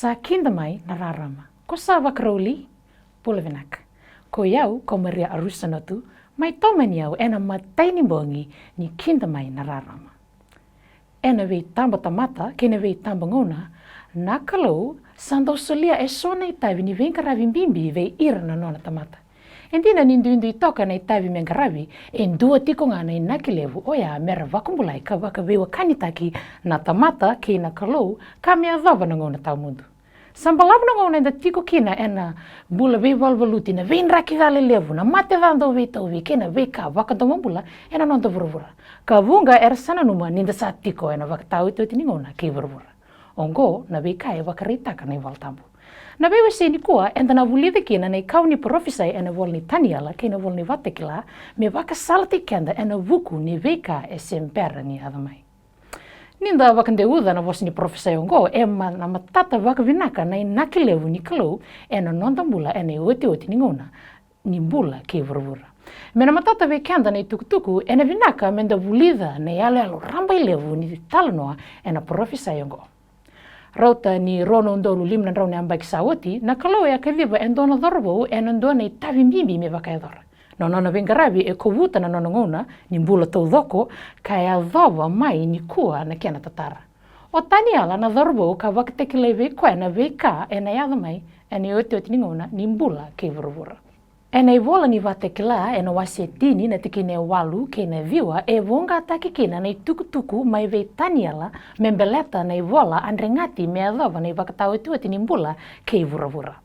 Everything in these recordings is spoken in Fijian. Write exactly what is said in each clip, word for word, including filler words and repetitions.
Sa kida mai na rarama. Ko sa vakarau li? Bula vinaka. Ko i au ko Maria Arusa Notu, mai tomani au ena matai ni bogi ni kida mai na rarama. Ena veitabatamata kei na veitabogauna, na Kalou sa dau solia eso na itavi ni veiqaravi bibi vei ira na nona tamata. E dina ni duidui toka na itavi me qaravi, e dua tiko ga na inaki levu, oya me ra vakabulai ka vakaveiwekanitaki na tamata kei na Kalou ka me yacova na gauna tawamudu. Sa balavu na gauna eda tiko kina ena bula veivaluvaluti, na veidraki ca lelevu, na mate ca dau veitauvi kei na veika vakadomobula ena noda vuravura. Ka vuqa era sa nanuma ni da sa tiko ena vakataotioti ni gauna kei vuravura. Oqo na veika e vakaraitaka na iVolatabu. Na veiwasei nikua eda na vulica kina na ikau ni parofisai ena ivola nei Taniela kei na ivola ni Vakatakila me vakasalataki keda ena vuku ni veika e se bera ni yaco mai. Ni da vakadeuca na vosa ni parofisai oqo, e ma-, na matata vakavinaka na inaki levu ni Kalou ena noda bula ena iotioti ni gauna ni bula kei vuravura. Me na matata vei keda na itukutuku, ena vinaka me da vulica na iyaloyalo rabailevu ni talanoa ena parofisai oqo. Rauta ni rua na udolu lima na drau na yabaki sa oti, na Kalou e a kaciva e dua na cauravou ena dua na itavi bibi me vakayacora. Na nona veiqaravi e kovuta na nona gauna ni bula taucoko, ka yacova mai nikua na kena tatara. O Taniela na cauravou ka vakatakilai vei koya na veika ena yaco mai ena iotioti ni gauna ni bula kei vuravura. Ena ivola ni Vakatakila, ena wase tini na tikina e walu kei na ciwa, e voqataki kina na itukutuku mai vei Taniela me baleta na ivola a dregati me yacova na ivakataotioti ni bula kei vuravura.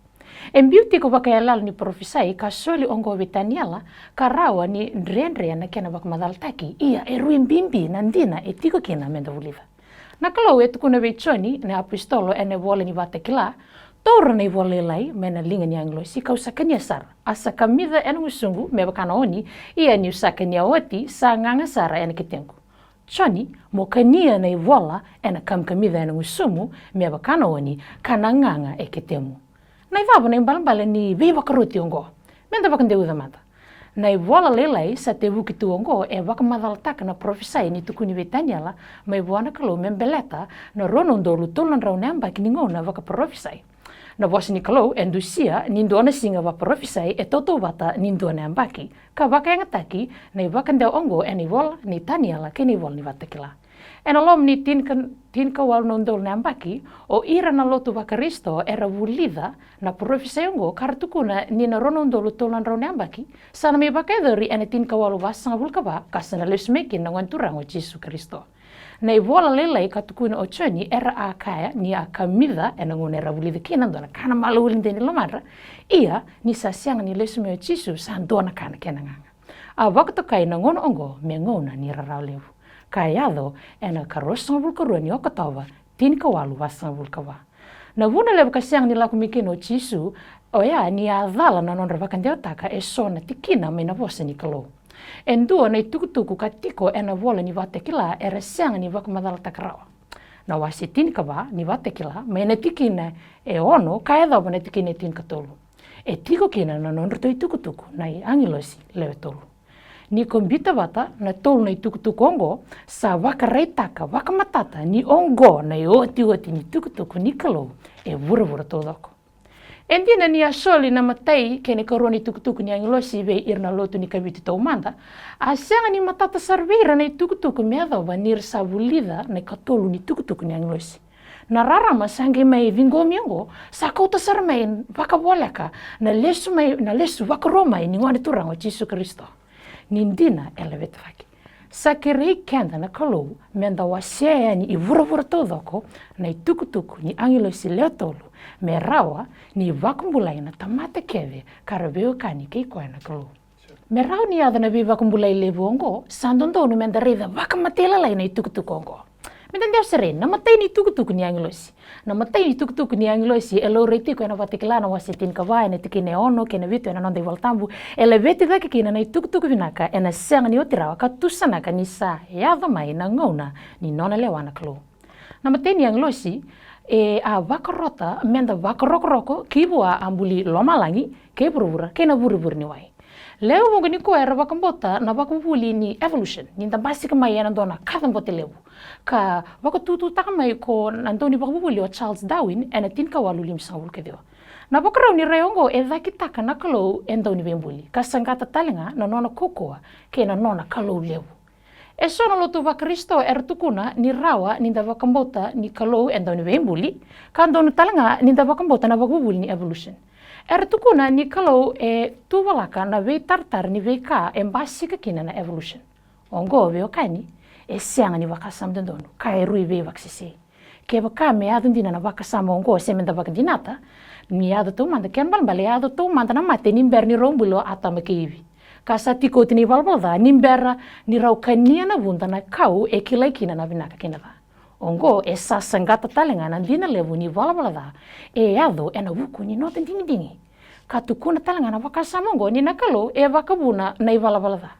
E biu tiko vakayaloyalo ni parofisai ka soli oqo vei Taniela, ka rawa ni dredre na kena vakamacalataki, ia e rui bibi na dina e tiko kina me da vulica. Na Kalou e tukuna vei Joni na iapositolo ena ivola ni Vakatakila, taura na ivola lailai mai na liga ni agilosi kau sa kania sara, a sa kamica ena gusuqu me vaka na oni, ia niu sa kania oti sa gaga sara ena ketequ. Joni, mo kania na ivola ena kamikamica ena gusumu me vaka na oni, ka na gaga e ketemu. Na icava na ibalebale ni veivakaroti oqo? Me da vakadeuca mada. Na ivola lailai sa tevuki tu oqo e vakamacalataka na parofisai ni tukuni vei Taniela mai vua na Kalou me baleta na rua na udolu tolu na drau na yabaki ni gauna vakaparofisai. Na vosa ni Kalou e dusia ni dua na siga vakaparofisai e tautauvata ni dua na yabaki, ka vakayagataki na ivakadewa oqo ena ivola nei Taniela kei na ivola ni Vakatakila. Ena loma ni tinika, tinikawalu na udolu na yabaki, o ira na lotu vaKarisito era vulica na parofisai oqo ka ra tukuna ni na rua na udolu tolu na drau na yabaki sa na mai vakayacori ena tinikawalu vasagavulu ka va, ka sa na lesu mai kina na Gone Turaga o Jisu Karisito. Na ivola lailai ka tukuna o Joni era a kaya ni a kamica ena gauna era vulica kina dua na ka na malawili dei ni lomadra, ia ni sa sega ni lesu mai o Jisu sa dua na ka na kena gaga. A vakatokai na gauna oqo me gauna ni rarawa levu, ka yaco ena ka ruasagavulu ka rua ni Okotova, tinikawalu vasagavulu ka va. Na vuna levu ka sega ni lako mai kina o Jisu, oya ni a cala na nodra vakadewataka eso na tikina mai na vosa ni Kalou. E dua na itukutuku ka tiko ena ivola ni Vakatakila era sega ni vakamacalataka rawa. Na wase tinikava ni Vakatakila, mai na tikina e ono ka yacova na tikina e tinikatolu, e tiko kina na nodratou itukutuku na agilosi lewe tolu. Ni ko biuta vata na tolu na itukutuku oqo, sa vakaraitaka vakamatata ni oqo na iotioti ni tukutuku ni Kalou e vuravura taucoko. E dina ni a soli na imatai kei na ikarua ni tukutuku ni agilosi vei ira na lotu ni Kavitu Taumada, a sega ni matata sara vei ira na itukutuku me yacova ni ra sa vulica na ikatolu ni tukutuku ni agilosi. Na rarama sa qai mai ciqomi oqo sa kauta sara mai vakavoleka na lesu mai, na lesu vakarua mai ni Gone Turaga o Jisu Karisito. Ni dina e laveta cake. Sa kerei keda na Kalou me da wasea yani i vuravura taucoko na itukutuku ni agilosi lewe tolu, me rawa ni vakabulai na tamata kece ka ra veiwekani kei koya na Kalou. Me rawa ni yaco na veivakabulai levu oqo, sa dodonu me da raica vakamatailalai na itukutuku oqo. Me da dewa sara yani na imatai ni tukutuku ni agilosi. Na imatai ni tukutuku ni agilosi e laurai tiko ena Vakatakila na wase tinikava, ena tikina e ono kei na vitu ena noda iVolatabu, e laveti cake kina na itukutuku vinaka ena sega ni oti rawa ka tusanaka ni sa yaco mai na gauna ni nona lewa na Kalou. Na imatai ni agilosi e a vakarota me da vakarokoroko ki vua a buli lomalagi kei vuravura kei na vurevure ni wai. Lewe vuqa nikua era vakabauta na vakavuvuli ni evolution, ni da basika mai ena dua na kacabote levu. Ka vakatututaka mai ko na daunivakavuvuli o Charles Darwin ena tinikawalu limasagavulu ka ciwa. Na vakarau ni rai oqo e cakitaka na Kalou e dauniveibuli, ka saqata tale ga na nona kaukauwa kei na nona Kalou levu. E so na lotu vaKarisito era tukuna ni rawa ni da vakabauta ni Kalou e dauniveibuli, ka donu tale ga ni da vakabauta na vakavuvuli ni evolution. Era tukuna ni Kalou e tuvalaka na veitaratara ni veika e basika kina na evolution. Oqo, veiwekani, e sega ni vakasama dodonu, ka e rui veivakasesei. Kevaka me yaco dina na vakasama oqo se meda vakadinata, ni yaco taumada, kena ibalebale e yaco taumada na mate ni bera ni rau buli o Atama kei Ivi. Ka sa tiko oti na ivalavala ca ni bera ni rau kania na vuda na kau e kilai kina na vinaka kei na ca. Oqo e sa saqata tale ga na dina levu ni ivalavala ca e yaco ena vuku ni noda digidigi. Ka tukuna tale ga na vakasama oqo ni na Kalou e vakavuna na ivalavala ca.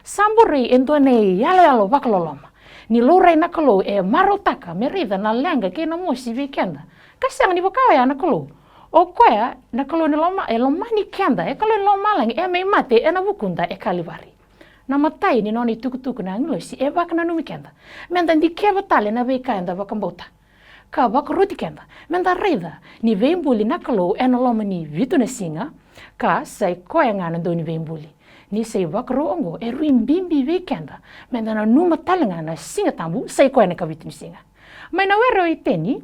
Sa borei e dua na iyaloyalo vakaloloma ni laurai na Kalou e marautaka me raica na leqa kei na mosi vei keda. Ka sega ni vaka oya na Kalou. O koya na Kalou ni loma, e lomani keda, e Kalou ni lomalagi, e mai mate ena vukuda e Kalivari. Na imatai ni nona itukutuku na agilosi e vakananumi keda meda dikeva tale na veika eda vakabauta, ka vakaroti keda meda raica ni veibuli na Kalou ena loma ni vitu na siga, ka sa i koya ga na dauniveibuli. Ni sa ivakarau oqo e rui bibi vei keda meda nanuma tale ga na Siga Tabu, sa i koya na ikavitu ni siga. Mai na were o Iteni,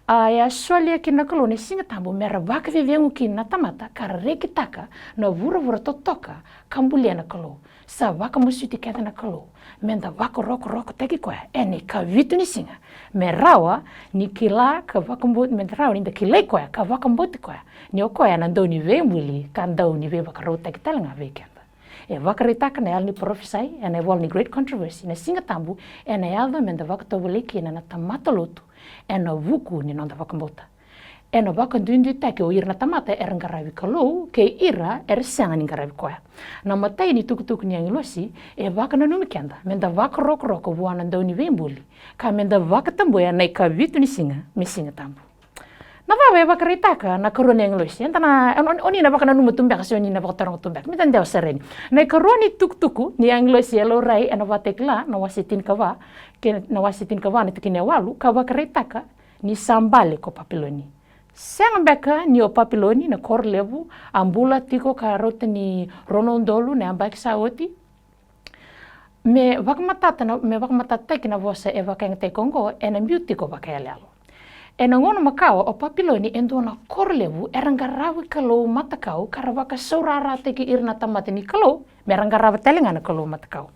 a, e a solia kina na Kalou na Siga Tabu me ra vakacecegu kina na tamata ka ra rekitaka na vuravura totoka ka bulia na Kalou. Sa vakamasuti keda na Kalou meda vakarokorokotaki koya ena ikavitu ni siga, me rawa ni kila ka vakabauti, me rawa ni da kilai koya ka vakabauti koya ni o koya na dauniveibuli ka dauniveivakarautaki tale ga vei keda. E vakaraitaka na yalo ni parofisai ena ivola ni Great Controversy, na Siga Tabu ena yaco meda vakatovolei kina na tamata lotu ena vuku ni noda vakabauta. Ena vakaduiduitaki o ira na tamata era qaravi Kalou kei ira era sega ni qaravi koya. Na imatai ni tukutuku ni agilosi e vakananumi keda meda vakarokoroko vua na dauniveibuli ka meda vakatabuya na ikavitu ni siga me Siga Tabu. Na cava e vakaraitaka na ikarua ni agilosi? Eda na, o, o, o ni na vakananuma tu beka se o ni na vakataroga tu beka, meda dewa sara yani. Na ikarua ni tukutuku ni agilosi e laurai ena Vakatakila na wase tinikava, kei na wase tinikava na tikina e walu, ka vakaraitaka ni sa bale ko Papiloni. Sega beka ni o Papiloni na koro levu a bula tiko ka rauta ni rua na udolu na yabaki sa oti? Me vakamatata na, me vakamatatataki na vosa e vakayagataki oqo ena biu tiko vakayaloyalo. Ena gauna makawa o Papiloni e dua na koro levu era qaravi kalou matakau ka ra vakasaurarataki ira na tamata ni Kalou me ra qarava tale ga na kalou matakau.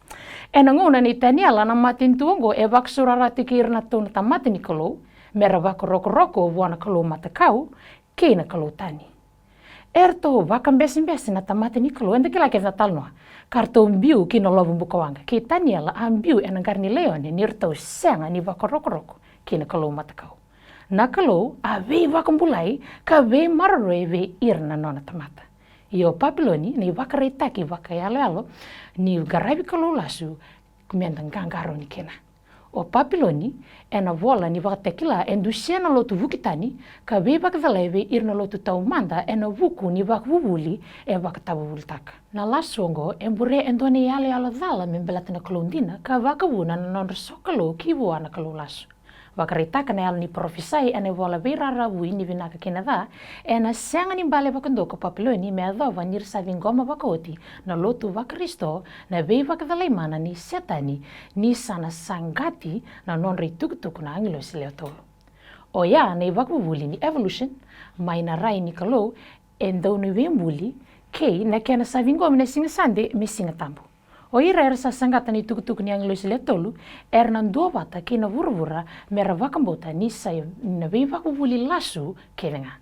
Ena gauna nei Taniela na matanitu oqo e vakasaurarataki ira na tou na tamata ni Kalou me ra vakarokoroko vua na kalou matakau kei na kalou tani. Eratou vakabesebese na tamata ni Kalou, eda kila kece na talanoa, ka ratou biu ki na lovo bukawaqa, kei Taniela a biu ena qara ni laione ni ratou sega ni vakarokoroko ki na kalou matakau. Na Kalou a veivakabulai ka veimaroroi vei ira na nona tamata. Ia o Papiloni na ivakaraitaki vakayaloyalo ni qaravi kalou lasu me da qaqarauni kina. O Papiloni ena vola ni Vakatakila e dusia na lotu vuki tani ka veivakacalai vei ira na lotu taumada ena vuku ni vakavuvuli e vakatavuvulitaka. Na lasu oqo e bure e dua na iyaloyalo cala me baleta na Kalou dina ka vakavuna na nodra sokalou ki vua na kalou lasu. Vakaraitaka na yalo ni parofisai ena ivola Veiraravui ni Vinaka kei na Ca, ena sega ni bale vakadua ko Papiloni me yacova ni ra sa ciqoma vakaoti na lotu vaKarisito na veivakacalai mana nei Setani ni sa na saqati na nodra itukutuku na agilosi lewe tolu. Oya na ivakavuvuli ni evolution mai na rai ni Kalou e dau ni veibuli kei na kena sa ciqomi na Siga Sade me Siga Tabu. O ira era sa saqata na itukutuku ni agilosi lewe tolu era na duavata kei na vuravura me ra vakabauta ni sa na veivakavuvuli lasu kece ga.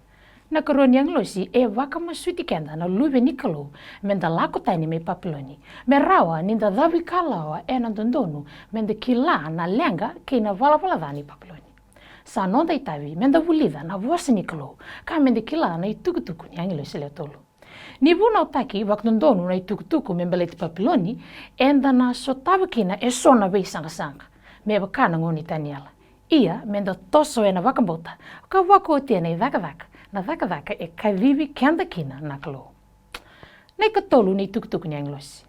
Na karua ni agilosi e vakamasuti keda na luve ni Kalou me da lako tani mai Papiloni, me rawa ni da cavuikalawa ena dodonu me da kila na leqa kei na valavala ca ni Papiloni. Sa noda itavi me da vulica na vosa ni Kalou ka me da kila na itukutuku ni agilosi lewe tolu. Ni vunautaki vakadodonu na itukutuku me baleti Papiloni, eda na sotava kina e so na veisaqasaqa me vaka na gauna i Taniela. Ia me da toso ena vakabauta ka vakaotia na icakacaka, na cakacaka e kacivi keda kina na Kalou. Na ikatolu ni tukutuku ni agilosi.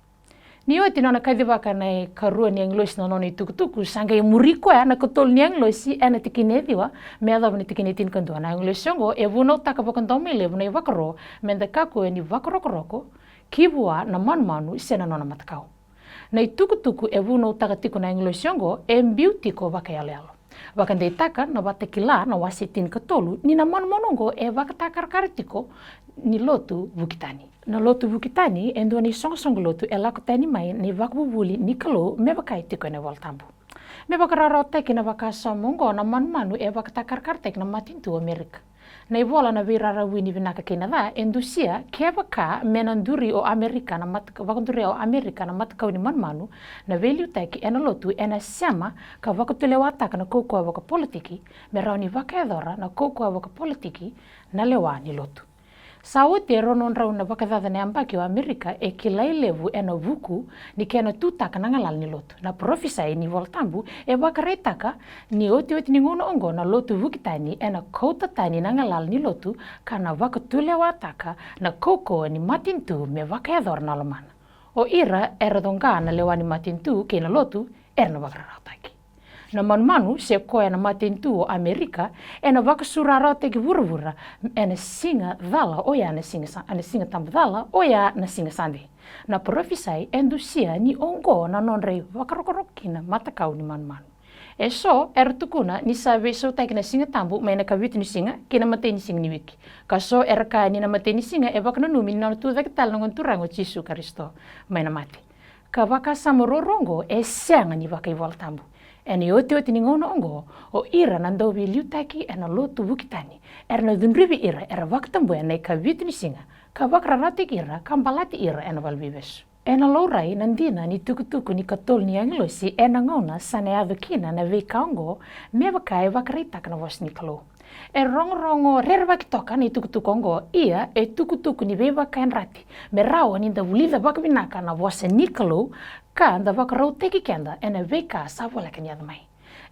Ni oti nona kacivaka na ikarua ni agilosi na nona itukutuku, sa qai muri koya na ikatolu ni agilosi ena tikina e ciwa me yacova na tikina e tinikadua. Na agilosi oqo e vunautaka vakadomoilevu na ivakaro me da kakua ni vakarokoroko ki vua na manumanu se na nona matakau. Na itukutuku e vunautaka tiko na agilosi oqo e biu tiko vakayaloyalo. Vakadeitaka na Vakatakila na wase tinikatolu ni na manumanu oqo e vakatakarakara tiko ni lotu vuki tani. Na lotu vuki tani e dua na isoqosoqo lotu e lako tani mai na ivakavuvuli ni Kalou me vaka e tiko ena iVola Tabu. Me vakarawarawataki na vakasama oqo, na manumanu e vakatakarakarataki na matanitu o Amerika. Na ivola na Veiraravui ni Vinaka kei na Ca e dusia, kevaka me na duri o Amerika na mata-, vakaduria o Amerika na matakau ni manumanu, na veiliutaki ena lotu ena sema ka vakatulewataka na kaukauwa vakapolitiki, me rawa ni vakayacora na kaukauwa vakapolitiki na lewa ni lotu. Sa oti e rua na drau na vakacaca na yabaki o Amerika e kilai levu ena vuku ni kena tutaka na galala ni lotu. Na parofisai ni iVola Tabu e vakaraitaka ni otioti ni gauna oqo na lotu vuki tani ena kauta tani na galala ni lotu ka na vakatulewataka na kaukauwa ni matanitu me vakayacora na lomana. O ira era coqa na lewa ni matanitu kei na lotu era na vakararawataki. Na manumanu se koya na matanitu o Amerika ena vakasurarawataki vuravura ena siga cala oya na siga sa-, ena siga tabu cala oya na siga Sade. Na parofisai e dusia ni oqo na nodra ivakarokoroko kina matakau ni manumanu. E so era tukuna ni sa veisautaki na siga tabu mai na ikavitu ni siga kei na imatai ni siga ni wiki. Ka so era kaya ni na imatai ni siga e vakananumi ni nona tucake tale na Gone Turaga o Jisu Karisito mai na mate. Ka vakasama ruarua oqo e sega ni vakaivolatabu. Ena iotioti ni gauna oqo, o ira na dauveiliutaki ena lotu vuki tani era na cudruvi ira era vakatabuya na ikavitu ni siga ka vakararawataki ira ka balati ira ena valeniveivesu. Ena laurai na dina ni tukutuku ni katolu ni agilosi ena gauna sa na yaco kina na veika oqo, me vaka e vakaraitaka na vosa ni Kalou. E rogorogo rerevaki toka na itukutuku oqo, ia e tukutuku ni veivakayadrati me rawa ni da vulica vakavinaka na vosa ni Kalou ka da vakarautaki keda ena veika sa voleka ni yaco mai.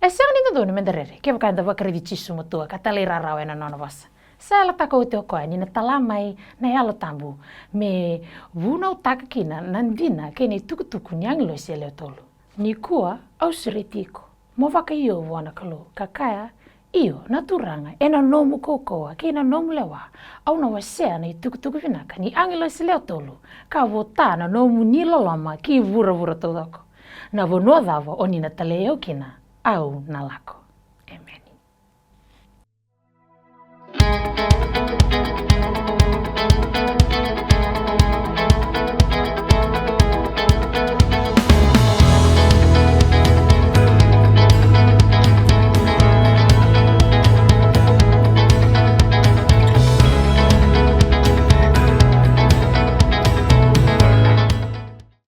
E sega ni dodonu me da rere kevaka eda vakaraici Jisu matua ka talairawarawa ena nona vosa. Sa yalataka oti o koya ni na tala mai na Yalo Tabu me vunautaka kina na dina kei na itukutuku ni agilosi e lewe tolu. Nikua au sureti iko mo vakaio vua na Kalou ka kaya, io na Turaga, ena nomu kaukauwa kei na nomu lewa au na wasea na itukutuku vinaka ni agilosi lewe tolu ka vota na nomuni loloma ki vuravura taucoko. Na vanua cava o ni na talai au kina, au na lako. Emeni.